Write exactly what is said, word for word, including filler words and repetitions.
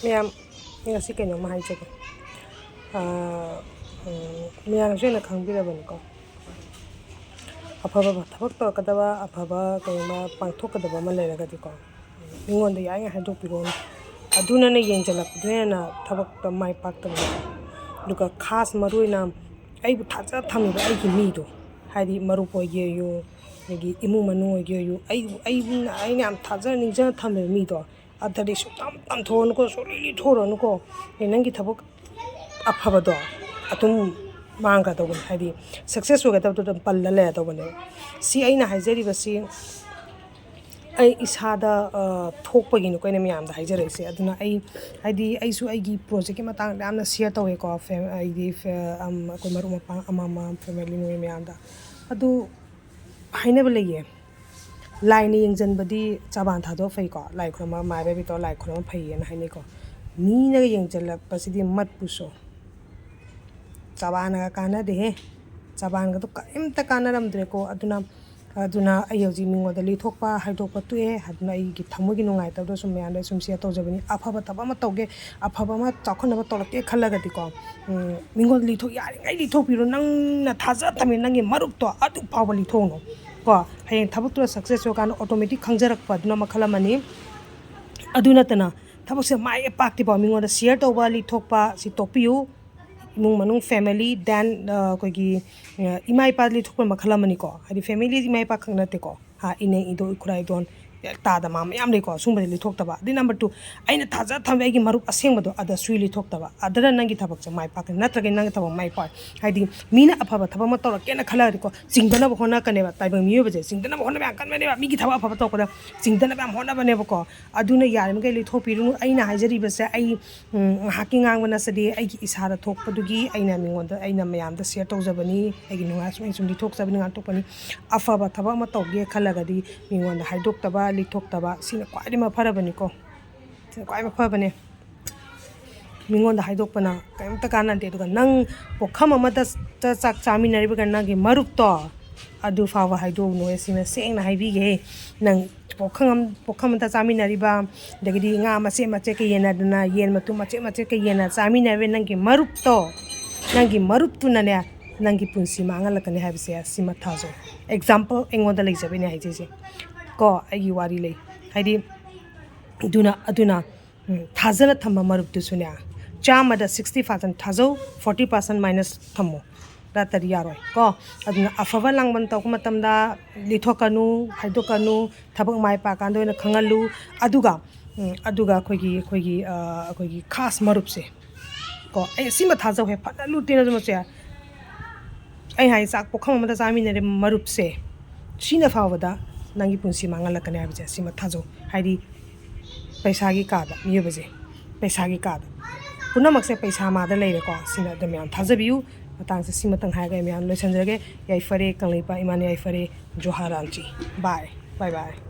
ꯃꯌꯥꯝ, ꯑꯩ ꯉꯁꯤ ꯀꯩꯅꯣꯝꯃ ꯍꯥꯏꯖꯒꯦ꯫ ꯑꯥ, ꯎꯝ, ꯃꯌꯥꯝꯁꯨ ꯍꯦꯟꯅ ꯈꯪꯕꯤꯔꯕꯅꯤꯀꯣ꯫ ꯑꯐꯕ ꯊꯕꯛ ꯇꯧꯔꯛꯀꯗꯕ, ꯑꯐꯕ ꯀꯩꯒꯨꯝꯕ ꯄꯥꯡꯊꯣꯛꯀꯗꯕ ꯑꯃ ꯂꯩꯔꯒꯗꯤꯀꯣ, ꯃꯤꯉꯣꯟꯗ ꯌꯥꯔꯤꯉꯩ ꯍꯥꯏꯗꯣꯛꯄꯤꯔꯣꯅꯨ꯫ ꯑꯗꯨꯅꯅꯦ ꯌꯦꯡꯁꯤꯜꯂꯛꯄꯗꯨꯅ ꯍꯦꯟꯅ ꯊꯕꯛꯇ ꯃꯥꯏ ꯄꯥꯛꯇꯕꯅꯤꯀꯣ꯫ ꯑꯗꯨꯒ ꯈꯥꯁ ꯃꯔꯨ ꯑꯣꯏꯅ ꯑꯩꯕꯨ ꯊꯥꯖ ꯊꯝꯃꯤꯕ ꯑꯩꯒꯤ ꯃꯤꯗꯣ, ꯍꯥꯏꯗꯤ ꯃꯔꯨꯞ ꯑꯣꯏꯒꯦ ꯑꯣꯏꯌꯨ, ꯑꯗꯒꯤ ꯏꯃꯨꯡ ꯃꯅꯨꯡ ꯑꯣꯏꯒꯦ ꯑꯣꯏꯌꯨ, ꯑꯩ, ꯑꯩꯅ, ꯑꯩꯅ ꯌꯥꯝ ꯊꯥꯖ ꯅꯤꯡꯖꯅ ꯊꯝꯃꯤꯕ ꯃꯤꯗꯣ, ꯑꯗꯨꯗꯤ ꯁꯨꯡꯇꯝ ꯇꯝꯊꯣꯛꯑꯅꯨꯀꯣ, ꯁꯨꯡꯂꯤ ꯂꯤꯊꯣꯛꯑꯅꯨꯀꯣ꯫ ꯑꯦ, ꯅꯪꯒꯤ ꯊꯕꯛ ꯑꯐꯕꯗꯣ ꯑꯗꯨꯝ ꯃꯥꯡꯈ꯭ꯔꯗꯧꯕꯅꯤ, ꯍꯥꯏꯗꯤ ꯁꯛꯁꯦꯁ ꯑꯣꯏꯒꯗꯕꯗꯣ ꯑꯗꯨꯝ ꯄꯜꯂ ꯂꯩꯔꯗꯧꯕꯅꯦꯕ꯫ ꯁꯤ ꯑꯩꯅ ꯍꯥꯏꯖꯔꯤꯕꯁꯤ ꯑꯩ ꯏꯁꯥꯗ, ꯑ, ꯊꯣꯛꯄꯒꯤꯅꯤꯀꯣ ꯑꯩꯅ ꯃꯌꯥꯝꯗ ꯍꯥꯏꯖꯔꯛꯏꯁꯦ꯫ ꯑꯗꯨꯅ ꯑꯩ, ꯍꯥꯏꯗꯤ ꯑꯩꯁꯨ ꯑꯩꯒꯤ ꯄ꯭ꯔꯣꯖꯦꯛꯀꯤ ꯃꯇꯥꯡꯗ ꯌꯥꯝꯅ ꯁꯤꯌꯔ ꯇꯧꯋꯦꯀꯣ꯫ ꯐꯦ-, ꯑꯩꯗꯤ ꯐꯦ-, ꯑꯝ, ꯑꯩꯈꯣꯏ ꯃꯔꯨꯞ ꯃꯄꯥꯡ ꯑꯃ ꯑꯃ, ꯐꯦꯃꯤꯂꯤ ꯃꯣꯏ ꯃꯌꯥꯝꯗ꯫ ꯑꯗꯨ ꯍꯥꯏꯅꯕ ꯂꯩꯌꯦ, "ꯂꯥꯏꯅ ꯌꯦꯡꯁꯤꯟꯕꯗꯤ ꯆꯕꯥꯟ ꯊꯥꯗꯣꯛꯑ ꯐꯩꯀꯣ, ꯂꯥꯏ ꯈꯨꯔꯨꯝꯕ, ꯃꯥꯏꯕ ꯕꯤꯇꯣ ꯂꯥꯏ ꯈꯨꯔꯨꯝꯕ ꯐꯩꯌꯦꯅ" ꯍꯥꯏꯅꯩꯀꯣ꯫ ꯃꯤꯅꯒ ꯌꯦꯡꯁꯤꯜꯂꯛꯄꯁꯤꯗꯤ ꯃꯠꯄꯨꯁꯨ ꯆꯕꯥꯟꯒ ꯀꯥꯟꯅꯗꯦꯍꯦ꯫ ꯆꯕꯥꯟꯒꯗꯣ ꯀꯔꯤꯝꯇ ꯀꯥꯟꯅꯔꯝꯗ꯭ꯔꯦꯀꯣ꯫ ꯑꯗꯨꯅ, ꯑꯗꯨꯅ ꯑꯩ ꯍꯧꯖꯤꯛ ꯃꯤꯉꯣꯟꯗ ꯂꯤꯊꯣꯛꯄ ꯍꯥꯏꯗꯣꯛꯄ ꯇꯣꯛꯑꯦ꯫ ꯑꯗꯨꯅ ꯑꯩꯒꯤ ꯊꯃꯣꯏꯒꯤ ꯅꯨꯡꯉꯥꯏꯇꯕꯗꯣ ꯁꯨꯝ ꯃꯌꯥꯝꯗ ꯁꯨꯝ ꯁꯤꯌꯔ ꯇꯧꯖꯕꯅꯤ꯫ ꯑꯐꯕ ꯊꯕꯛ ꯑꯃ ꯇꯧꯒꯦ, ꯑꯐꯕ ꯑꯃ ꯆꯥꯎꯈꯠꯅꯕ ꯇꯧꯔꯛꯀꯦ ꯈꯜꯂꯒꯗꯤꯀꯣ, ꯎꯝ, ꯃꯤꯉꯣꯟꯗ ꯂꯤꯊꯣꯛ-, ꯌꯥꯔꯤꯉꯩ ꯂꯤꯊꯣꯛꯄꯤꯔꯣ꯫ ꯅꯪꯅ ꯊꯥꯖ ꯊꯝꯃꯤ ꯅꯪꯒꯤ ꯃꯔꯨꯞꯇꯣ ꯑꯗꯨ ꯐꯥꯎꯕ ꯂꯤꯊꯣꯛꯎꯅꯨ ꯀꯣ꯫ ꯍꯌꯦꯡ ꯊꯕꯛꯇꯨꯗ ꯁꯛꯁꯦꯁ ꯑꯣꯏꯔꯀꯥꯟꯗ ꯑꯣꯇꯣꯃꯦꯇꯤꯛ ꯈꯪꯖꯔꯛꯄ ꯑꯗꯨꯅ ꯃꯈꯜ ꯑꯃꯅꯤ꯫ ꯑꯗꯨ ꯅꯠꯇꯅ ꯊꯕꯛꯁꯦ ꯃꯥꯏ ꯄꯥꯛꯇ꯭ꯔꯤꯐꯥꯎ ꯃꯤꯉꯣꯟꯗ ꯁꯤꯌꯔ ꯇꯧꯕ, ꯂꯤꯊꯣꯛꯄ ꯁꯤ ꯇꯣꯛꯄꯤꯌꯨ꯫ ꯏꯃꯨꯡ ꯃꯅꯨꯡ, ꯐꯦꯃꯤꯂꯤ, ꯗꯦꯟ, ꯑ, ꯑꯩꯈꯣꯏꯒꯤ, ꯑ, ꯏꯃꯥ ꯏꯄꯥ ꯂꯤꯊꯣꯛꯄ ꯃꯈꯜ ꯑꯃꯅꯤꯀꯣ꯫ ꯍꯥꯏꯗꯤ ꯐꯦꯃꯤꯂꯤꯗꯤ ꯏꯃꯥ ꯏꯄꯥ ꯈꯛ ꯅꯠꯇꯦꯀꯣ꯫ ꯍꯥ, ꯏꯅꯦ, ꯏꯗꯣ, ꯏꯈꯨꯔꯥ, ꯏꯗꯣꯟ, ꯇꯥꯗ ꯃꯥ ꯃꯌꯥꯝ ꯂꯩꯀꯣ꯫ ꯁꯨꯝꯕꯗꯤ ꯂꯤꯊꯣꯛꯇꯕ꯫ ꯑꯗꯩ ꯅꯝꯕꯔ ꯇꯨ, ꯑꯩꯅ ꯊꯥꯖ ꯊꯝꯕ ꯑꯩꯒꯤ ꯃꯔꯨꯞ ꯑꯁꯦꯡꯕꯗꯣ ꯑꯗꯁꯨ ꯂꯤꯊꯣꯛꯇꯕ꯫ ꯑꯗꯨꯅ ꯅꯪꯒꯤ ꯊꯕꯛꯁꯦ ꯃꯥꯏ ꯄꯥꯛꯀꯅꯤ, ꯅꯠꯇ꯭ꯔꯒ ꯅꯪꯒꯤ ꯊꯕꯛ ꯃꯥꯏ ꯄꯥꯛꯑꯣꯏ꯫ ꯍꯥꯏꯗꯤ ꯃꯤꯅ ꯑꯐꯕ ꯊꯕꯛ ꯑꯃ ꯇꯧꯔꯛꯀꯦꯅ ꯈꯜꯂꯒꯗꯤꯀꯣ, ꯆꯤꯡꯗꯅꯕ ꯍꯣꯠꯅꯔꯛꯀꯅꯦꯕ꯫ ꯇꯥꯏꯕꯪ ꯃꯤꯑꯣꯏꯕꯁꯦ ꯆꯤꯡꯗꯅꯕ ꯍꯣꯠꯅꯕ ꯌꯥꯝ ꯀꯟꯕꯅꯦꯕ꯫ ꯃꯤꯒꯤ ꯊꯕꯛ ꯑꯐꯕ ꯇꯧꯔꯛꯄꯗ ꯆꯤꯡꯗꯅꯕ ꯌꯥꯝ ꯍꯣꯠꯅꯕꯅꯦꯕꯀꯣ꯫ ꯑꯗꯨꯅ ꯌꯥꯔꯤꯃꯈꯩ ꯂꯤꯊꯣꯛꯄꯤꯔꯨꯅꯨ꯫ ꯑꯩꯅ ꯍꯥꯏꯖꯔꯤꯕꯁꯦ ꯑꯩ ꯎꯝ, ꯉꯥꯏꯍꯥꯛꯀꯤ ꯉꯥꯡꯕ ꯅꯠꯆꯗꯦ, ꯑꯩꯒꯤ ꯏꯁꯥꯗ ꯊꯣꯛꯄꯗꯨꯒꯤ ꯑꯩꯅ ꯃꯤꯉꯣꯟꯗ, ꯑꯩꯅ ꯃꯌꯥꯝꯗ ꯁꯤꯌꯔ ꯇꯧꯖꯕꯅꯤ, ꯑꯩꯒꯤ ꯅꯨꯡꯉꯥꯏ ꯁꯨꯝ, ꯑꯩ ꯁꯨꯝ ꯂꯤꯊꯣꯛꯆꯕꯅꯤ, ꯉꯥꯛꯊꯣꯛꯄꯅꯤ꯫ ꯑꯐꯕ ꯊꯕꯛ ꯑꯃ ꯇꯧꯒꯦ ꯈꯜꯂꯒꯗꯤ ꯃꯤꯉꯣꯟꯗ ꯍꯥꯏꯗꯣꯛꯇꯕ, ꯂꯤꯊꯣꯛꯇꯕ, ꯁꯤꯅ ꯈ꯭ꯋꯥꯏꯗꯒꯤ ꯃꯐꯔꯕꯅꯤꯀꯣ, ꯁꯤꯅ ꯈ꯭ꯋꯥꯏ ꯃꯐꯕꯅꯦ꯫ ꯃꯤꯉꯣꯟꯗ ꯍꯥꯏꯗꯣꯛꯄꯅ ꯀꯔꯤꯝꯇ ꯀꯥꯟꯅꯗꯦ꯫ ꯑꯗꯨꯒ ꯅꯪ ꯄꯣꯠꯈꯝ ꯑꯃꯗ ꯆ-, ꯆꯥꯛ ꯆꯥꯃꯤꯟꯅꯔꯤꯕꯒ ꯅꯪꯒꯤ ꯃꯔꯨꯞꯇꯣ, ꯑꯗꯨ ꯐꯥꯎꯕ ꯍꯥꯏꯗꯣꯛꯎꯅꯨ꯫ ꯁꯤꯃ ꯁꯦꯡꯅ ꯍꯥꯏꯕꯤꯒꯦ꯫ ꯅꯪ ꯄꯨꯈꯝ ꯑꯝ-, ꯄꯨꯈꯝ ꯑꯝꯇ ꯆꯥꯃꯤꯟꯅꯔꯤꯕ, ꯑꯗꯒꯤꯗꯤ ꯉꯥ ꯃꯆꯦꯠ ꯃꯆꯦꯠꯀ ꯌꯦꯟꯅꯗꯅ, ꯌꯦꯟ ꯃꯇꯨꯝ ꯃꯆꯦꯠ ꯃꯆꯦꯠꯀ ꯌꯦꯟꯅ ꯆꯥꯃꯤꯟꯅꯔꯤꯕ ꯅꯪꯒꯤ ꯃꯔꯨꯞꯇꯣ, ꯅꯪꯒꯤ ꯃꯔꯨꯞꯇꯨꯅꯅꯦ, ꯅꯪꯒꯤ ꯄꯨꯟꯁꯤ ꯃꯥꯡꯍꯜꯂꯛꯀꯅꯤ ꯍꯥꯏꯕꯁꯦ ꯁꯤꯃ ꯊꯥꯖꯧ꯫ Example ꯑꯩꯉꯣꯟꯗ ꯂꯩꯖꯕꯩꯅꯦ ꯍꯥꯏꯖꯩꯁꯦ ꯀꯣ꯫ ꯑꯩꯒꯤ ꯋꯥꯔꯤ ꯂꯩ꯫ ꯍꯥꯏꯗꯤ, ꯑꯗꯨꯅ, ꯑꯗꯨꯅ, ꯎꯝ, ꯊꯥꯖꯅ ꯊꯝꯕ ꯃꯔꯨꯞꯇꯨꯁꯨꯅꯦ, ꯆꯥꯝꯃꯗ sixty percent ꯊꯥꯖꯧ, forty percent minus ꯊꯝꯃꯣ꯫ ꯅꯠꯇ꯭ꯔꯗꯤ ꯌꯥꯔꯣꯏ ꯀꯣ꯫ ꯑꯗꯨꯅ ꯑꯐꯕ ꯂꯥꯡꯕꯟ ꯇꯧꯔꯛꯄ ꯃꯇꯝꯗ ꯂꯤꯊꯣꯛꯀꯅꯨ, ꯍꯥꯏꯗꯣꯛꯀꯅꯨ, ꯊꯕꯛ ꯃꯥꯏ ꯄꯥꯛꯀꯥꯟꯗ ꯑꯣꯏꯅ ꯈꯪꯍꯜꯂꯨ꯫ ꯑꯗꯨꯒ, ꯎꯝ, ꯑꯗꯨꯒ ꯑꯩꯈꯣꯏꯒꯤ, ꯑꯩꯈꯣꯏꯒꯤ, ꯑ, ꯑꯩꯈꯣꯏꯒꯤ ꯈꯥꯁ ꯃꯔꯨꯞꯁꯦ ꯀꯣ, ꯑꯩ ꯁꯤꯃ ꯊꯥꯖꯧꯍꯦ, ꯐꯅ ꯂꯨ ꯇꯤꯟꯅꯖꯃꯁꯦ꯫ ꯑꯩ ꯍꯥꯏ, ꯆꯥꯛ ꯄꯨꯈꯝ ꯑꯃꯗ ꯆꯥꯃꯤꯟꯅꯔꯤꯕ ꯃꯔꯨꯞꯁꯦ, ꯁꯤꯅ ꯐꯥꯎꯕꯗ ꯅꯪꯒꯤ ꯄꯨꯟꯁꯤ ꯃꯥꯡꯍꯜꯂꯛꯀꯅꯤ ꯍꯥꯏꯕꯁꯦ ꯁꯤꯃ ꯊꯥꯖꯧ꯫ ꯍꯥꯏꯗꯤ, ꯄꯩꯁꯥꯒꯤ ꯀꯥꯗ, ꯃꯤꯑꯣꯏꯕꯁꯦ ꯄꯩꯁꯥꯒꯤ ꯀꯥꯗ, ꯄꯨꯝꯅꯃꯛꯁꯦ ꯄꯩꯁꯥ ꯃꯥꯗ ꯂꯩꯔꯦꯀꯣ꯫ ꯁꯤꯅ ꯑꯗꯨꯝ ꯃꯌꯥꯝ ꯊꯥꯖꯕꯤꯌꯨ꯫ ꯃꯇꯥꯡꯁꯦ ꯁꯤ ꯃꯇꯪ ꯍꯥꯏꯔꯒ ꯑꯩ ꯃꯌꯥꯝ ꯂꯣꯏꯁꯤꯟꯖꯔꯒꯦ꯫ ꯌꯥꯏꯐꯔꯦ ꯀꯪꯂꯩꯄꯥꯛ ꯏꯃꯥꯅ ꯌꯥꯏꯐꯔꯦ꯫ ꯖꯣꯍꯥꯔ ꯔꯥꯝꯖꯤ꯫ Bye, bye bye꯫